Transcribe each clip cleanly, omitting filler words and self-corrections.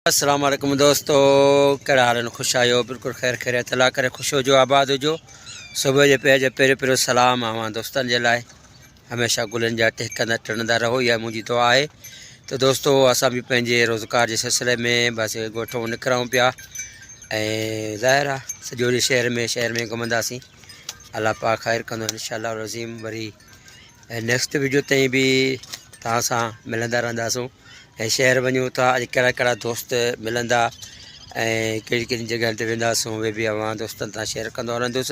السلام عليڪم دوستو ڪهڙا حال آهن خوش آهيو بلڪل خير خيريت الله ڪري خوش هجو آباد هجو صبح جي پهر جو پهريون پهريون سلام اوهان دوستن جي لاء هميشه گلن جا ٽهڪندا ٽڙندا رهو اها منهنجي دعا آهي ته دوستو اسان به پنهنجي روزگار جي سلسلي ۾ بس ڳوٺ نڪرون پيا ۽ ظاهر آهي سڄو ڏينهن شهر ۾ شهر ۾ گهمنداسين الله پاڪ خير ڪندو انشاء الله العظيم وري نيڪسٽ ويڊيو تائين به توهان سان ملندا رهنداسون ۽ شهر وڃون ٿا اڄ ڪهڙا ڪهڙا دوست ملندا ۽ ڪهڙي ڪهڙي جڳهن تي وينداسون اهي به اوهان دوستن سان شيئر ڪندو رهندس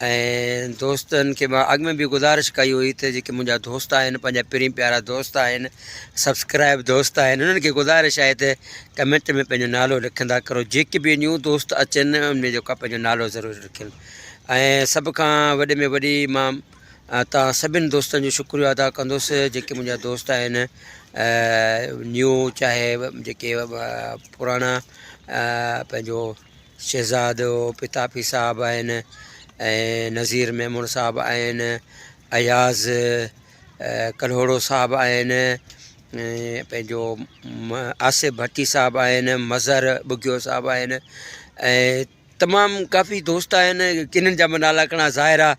۽ دوستن کي مان اڳ ۾ به گذارش ڪئي هئي ته جيڪي منهنجا دوست آهن پنهنجا پرين پيارا دوست آهن سبسڪرائب دوست آهن انهن کي گذارش آهي ته ڪمينٽ ۾ پنهنجو نالو لکندا ڪرو جيڪي به نيو دوست اچن ان ۾ جيڪا پنهنجو نالو ضرور لکن ۽ سڀ کان وڏي ۾ وڏي مان توهان سڀني دوستن جو شڪريو ادا ڪندس جيڪي منهنجا دوست آهن نيو چاهي جيڪي پراڻا پنهنجو شهزادو پتافي صاحب آهن ۽ نذير ميمڻ صاحب آهن اياز ڪلهوڙو صاحب آهن پنهنجو آصف ڀٽي صاحب آهن مظهر ٻگهيو صاحب آهن ۽ تمام ڪافي دوست آهن ڪنھن جا به نالا کڻان ظاهر آ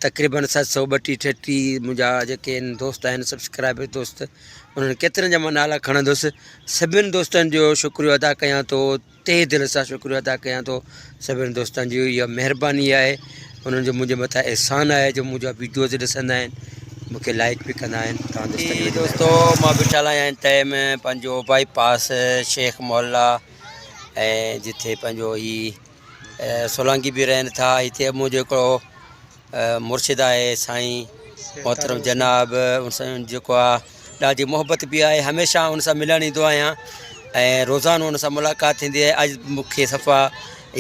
تقريبن ست سو ٻٽيھ ٽيٽيھ منھنجا جيڪي آهن دوست آهن سبسڪرائبر دوست انھن ڪيترن جا مان نالا کڻندس سڀن دوستن جو شڪريو ادا ڪيان ٿو تهه دل سان شڪريو ادا ڪيان ٿو سڀن دوستن جي اها مھرباني آهي انھن جو منھنجي مٿان احسان آهي جو منھنجا ويڊيوز ڏسندا آهن مونکي لائڪ به ڪندا آهن تان دوستو مان بيٺل آهيان ٽائيم پنھنجو بائي پاس شيخ محلا ۽ جتي پنهنجو هي سولانگي به رهن ٿا هتي منهنجو هڪڙو مرشد آهي سائين محترم جناب ان سان جيڪو آهي ڏاڍي محبت به آهي هميشه ان سان ملڻ ايندو آهيان ۽ روزانو ان سان ملاقات ٿيندي آهي اڄ مونکي صفا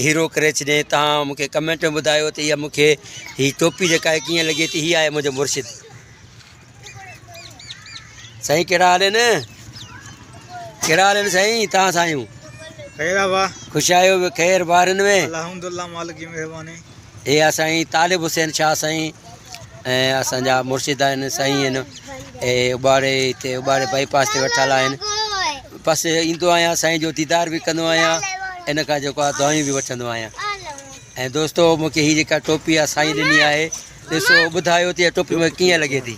هيرو ڪري ڇڏيائين تان مونکي ڪمينٽ ۾ ٻڌايو ته اها مونکي هي ٽوپي جيڪا آهي ڪيئن لڳي ٿي هي آهي منهنجو مرشد سائين ڪهڙا حال آهن ڪهڙا حال آهن سائين تان سايون خير آ وا خوش آهيو به خير بارن ۾ الحمدلله مالڪ جي مهرباني هي آ سائين طالب حسين شاهه سائين ۽ اسان جا مرشد آهن سائين آهن اي اٻاڙي هتي اٻاڙي بائي پاس تي ويٺل آهن بس ايندو آهيان سائين جو ديدار به ڪندو آهيان ان کان جيڪو آ دعائون به وٺندو آهيان ۽ دوستو مونکي هي جيڪا ٽوپي آ سائين ڏني آهي ڏسو ٻڌايو ته اها ٽوپي مونکي ڪيئن لڳي ٿي.